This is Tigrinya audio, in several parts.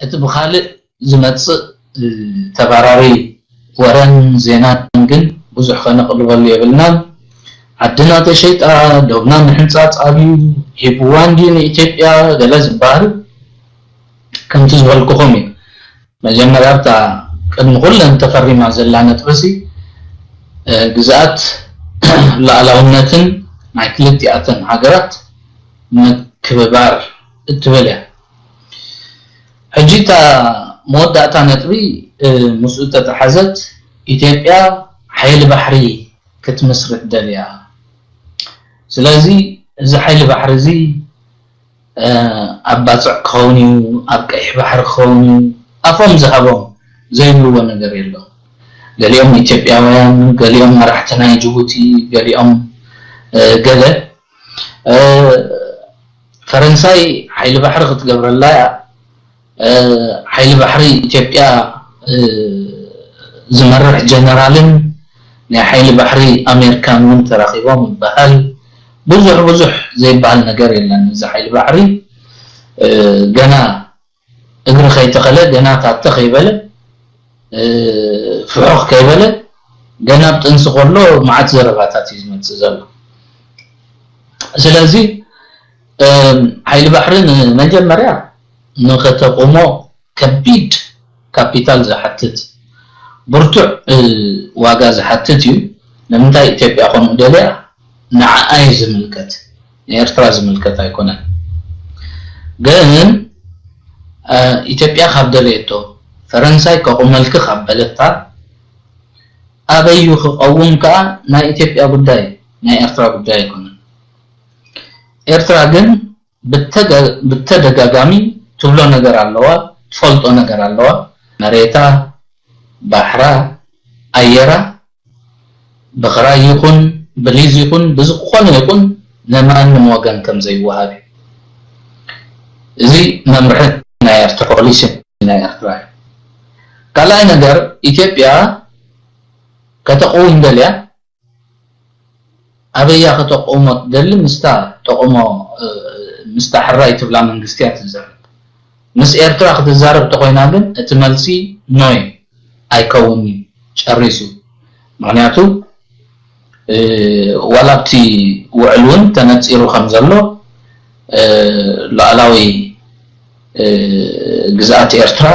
እቲ ብኻልእ ዝመጽእ ተባራሪ ወረን ዜናን ግን ብዙሕ ከነቕልበሉ የብልናን። ዓድና ተሸይጣ፣ ዶብና ምሕንጻጽ ኣብዩ፣ ሂብዋ እንድዩ ንኢትዮጵያ ገለ ዝበሃል ከምቲ ዝበልኩኹም እዩ። መጀመርያ ኣብታ ቅድሚ ኩለን ተፈሪማ ዘላ ነጥብሲ ግዝኣት ሉኣላውነትን ናይ ክልቲኣተን ሃገራት ምክብባር እትብል እያ። ሕጂ እታ መወዳእታ ነጥቢ ምስኡ ተተሓዘት ኢትዮጵያ ሓይሊ ባሕሪ ክትምስርት ደልያ። ስለዚ እዚ ሓይሊ ባሕሪ እዚ ኣብ ባፅዕ ክኸውን እዩ፣ ኣብ ቀይሕ ባሕሪ ክኸውን እዩ፣ ኣፎም ዝሃቦም ዘይብልዎ ነገር የሎ። ገሊኦም ኢትዮጵያውያን፣ ገሊኦም መራሕቲ ናይ ጅቡቲ፣ ገሊኦም ገለ ፈረንሳይ ሓይሊ ባሕሪ ክትገብረላ እያ። ሓይሊ ባሕሪ ኢትዮጵያ ዝመርሕ ጀነራልን ናይ ሓይሊ ባሕሪ ኣሜሪካን እውን ተራኺቦም ይበሃል። ብዙሕ ብዙሕ ዘይበሃል ነገር የለን። እዚ ሓይሊ ባሕሪ ገና እግሪ ከይተኸለ፣ ገና ታተ ከይበለ፣ ፍሑኽ ከይበለ፣ ገና ኣብ ጥንሲ ከሎ መዓት ዘረባታት እዩ ዝመፅእ ዘሎ። ስለዚ ሓይሊ ባሕሪ ንመጀመርያ ንኸተቑሞ ከቢድ ካፒታል ዝሓትት፣ ብርቱዕ ዋጋ ዝሓትት እዩ። ንምንታይ ኢትዮጵያ ከምኡ ደልያ? ንዓኣ እዩ ዝምልከት፣ ንኤርትራ ዝምልከት ኣይኮነን። ግን ኢትዮጵያ ካብ ደለየቶ፣ ፈረንሳይ ከቑመልኪ ካብ በለታ፣ ኣበዩ ክቐውም ከኣ ናይ ኢትዮጵያ ጉዳይ፣ ናይ ኤርትራ ጉዳይ ኣይኮነን። ኤርትራ ግን ብተደጋጋሚ ትብሎ ነገር ኣለዋ፣ ትፈልጦ ነገር ኣለዋ። መሬታ፣ ባሕራ፣ ኣየራ ብኽራይ ይኹን ብሊዝ ይኹን ብዝኾነ ይኹን ንማንም ወገን ከም ዘይወሃብ እዩ። እዚ መምርሒ ናይ ኤርትራ፣ ፖሊሲ ናይ ኤርትራ እዩ። ካልኣይ ነገር፣ ኢትዮጵያ ከተቕውም ደልያ፣ ኣበያ ከተቕውሞ ትደሊ? ምስታ ተቕሞ ምስታ ሕራይ ትብላ መንግስቲ እያ ትዛረብ። ምስ ኤርትራ ክትዛረብ ተኾይና ግን እቲ መልሲ ኖ እዩ፣ ኣይከውን እዩ ጨሪሱ። ምክንያቱ ዋላ ኣብቲ ውዕል እውን ተነፂሩ ከም ዘሎ ሉዓላዊ ግዝኣት ኤርትራ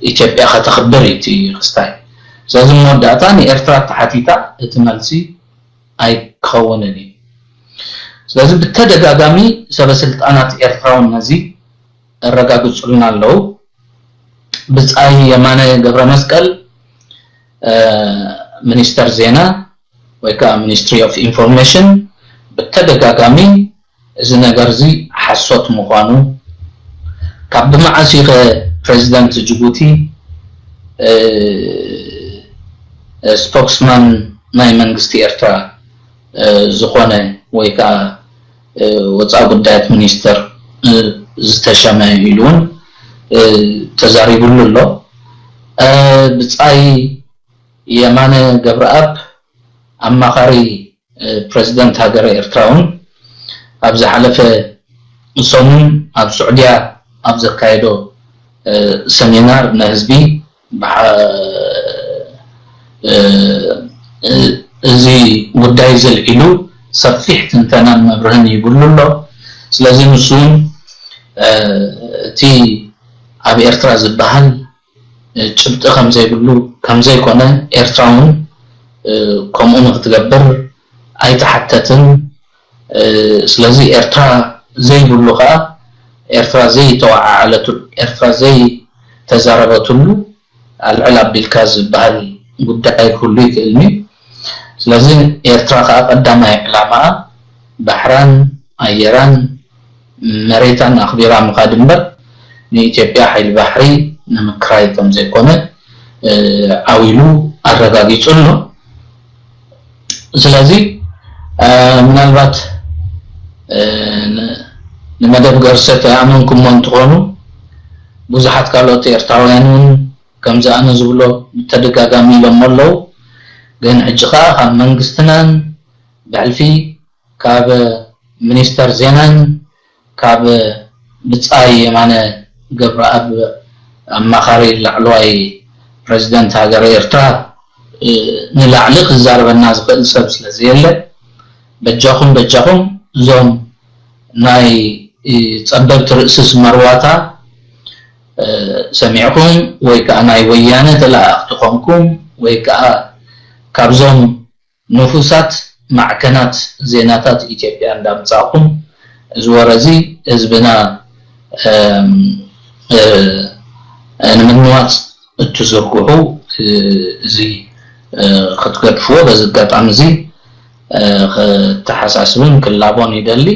ኢትዮጵያ ከተኽብር እዩ እቲ ክስታይ። ስለዚ መወዳእታ ንኤርትራ ተሓቲታ እቲ መልሲ ኣይክኸውንን እዩ። ስለዚ ብተደጋጋሚ ሰበ ስልጣናት ኤርትራ እውን ነዚ ኣረጋግጹልና ኣለዉ። ብጻይ የማነ ገብረ መስቀል ሚኒስተር ዜና ወይ ከዓ ሚኒስትሪ ኦፍ ኢንፎርሜሽን ብተደጋጋሚ እዚ ነገር እዚ ሓሶት ምዃኑ፣ ካብ ብመዓስ እዩ ከ ፕሬዚደንት ጅቡቲ ስፖክስማን ናይ መንግስቲ ኤርትራ ዝኾነ ወይ ከዓ ወፃኢ ጉዳያት ሚኒስተር ዝተሸመ ኢሉ እውን ተዛሪብሉ ኣሎ። ብፃይ የማነ ገብረኣብ ኣማኻሪ ፕሬዚደንት ሃገረ ኤርትራ እውን ኣብ ዝሓለፈ ሰሙን ኣብ ስዑድያ ኣብ ዘካየዶ ሰሚናር ንህዝቢ እዚ ጉዳይ ዘልዒሉ ሰፊሕ ትንተናን መብርህን ይብሉ ኣሎ። ስለዚ ንሱ እውን እቲ ኣብ ኤርትራ ዝበሃል ጭብጢ ከምዘይብሉ ከምዘይኮነ ኤርትራ እውን ከምኡ ንክትገብር ኣይተሓተትን። ስለዚ ኤርትራ ዘይብሉ ከዓ ኤርትራ ዘይተወዓዓለትሉ፣ ኤርትራ ዘይተዛረበትሉ ኣልዕል ኣቢልካ ዝበሃል ጉዳይ ክህሉ ይክእልኒ። ስለዚ ኤርትራ ከዓ ቀዳማይ ዕላማኣ ባሕራን ኣየራን መሬታን ኣኽቢራ ምኻድ እምበር ንኢትዮጵያ ሓይሊ ባሕሪ ንምክራይ ከም ዘይኮነ ዓው ኢሉ ኣረጋጊጹ ኣሎ። ስለዚ ምናልባት ንመደብ ገርሰት ኣይኣመንኩሞ እንትኾኑ ብዙሓት ካልኦት ኤርትራውያን እውን ከምዚ ኣነ ዝብሎ ብተደጋጋሚ ኢሎሞ ኣለዉ። ግን ሕጂ ከዓ ካብ መንግስትናን ብሕልፊ ካብ ሚኒስተር ዜናን ካብ ብጻይ የማነ ገብረኣብ ኣማኻሪ ላዕለዋይ ፕሬዚደንት ሃገረ ኤርትራ ንላዕሊ ክዛረበና ዝኽእል ሰብ ስለ ዘየለ፣ በጃኹም በጃኹም እዞም ናይ ጸበብቲ ርእሲ ዝመርዋታ ሰሚዕኩም ወይ ከዓ ናይ ወያነ ተለኣኣኽቲ ኮንኩም ወይ ከዓ ካብዞም ንፉሳት ማዕከናት ዜናታት ኢትዮጵያ እንዳምጻእኩም እዚ ወረ እዚ ህዝብና ንምንዋጽ እትዝርግሑ እዚ ክትገድፍዎ በዚ ኣጋጣሚ እዚ ክተሓሳስብን ክላቦን ይደሊ።